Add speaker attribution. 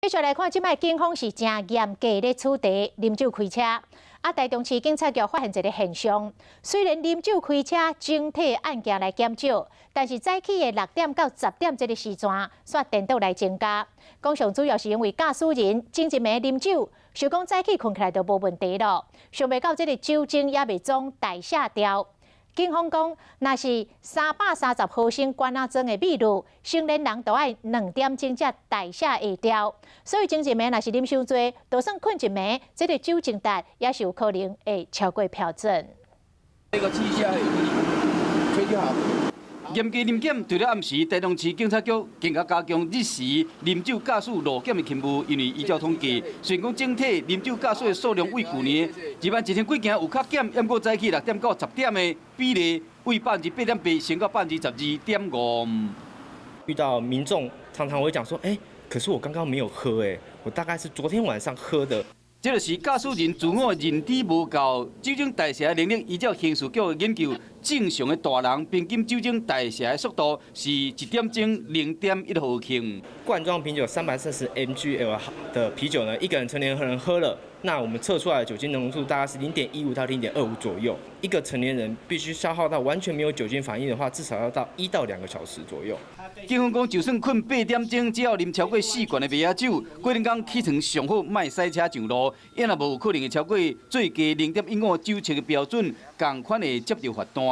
Speaker 1: 繼續來看，這擺警方是誠嚴格咧處罰啉酒開車。啊，台中市警察局發現一個現象，雖然啉酒開車整體案件來減少，但是早起的6點到10點這個時段，煞顛倒來增加。講上主要是因為駕駛人前一暝啉酒，想講早起睏起來就無問題咯，想袂到這個酒精猶未總代謝掉。警方講，若是330毫升罐仔裝的美祿，成年人都愛2點鐘才代謝會掉。所以前一暝若是啉傷濟，就算睏一暝，這個酒精值也是有可能會超過標準。
Speaker 2: 這個氣下吹就好。
Speaker 3: 嚴格臨檢，除了暗時，台中市警察局更加加強日時啉酒駕駛路檢的勤務，因為依照統計，雖然講整體啉酒駕駛的數量為舊年1萬1千幾件有較減，毋過早起6點到10點的比例為8.8%升到12.5%。
Speaker 4: 遇到民眾常常會講說：“欸，可是我剛剛沒有喝，欸，我大概是昨天晚上喝的。”
Speaker 3: 這就是駕駛人自我認知無夠，酒精代謝能力依照刑事局的研究，正常的大人平均酒精代謝的速度是1點鐘0.1毫克。
Speaker 4: 罐裝啤酒340 mg 的啤酒呢，一個人成年人喝了，那我們測出來的酒精濃度大概是0.15到0.25左右。一個成年人必須消耗到完全沒有酒精反應的話，至少要到1到2個小時左右。
Speaker 3: 警方講，就算睏8點鐘，只要啉超過四罐的麥仔酒，過兩工起床上好莫駛車上路，也若無有可能會超過最低0.15酒測的標準，仝款會接著罰單。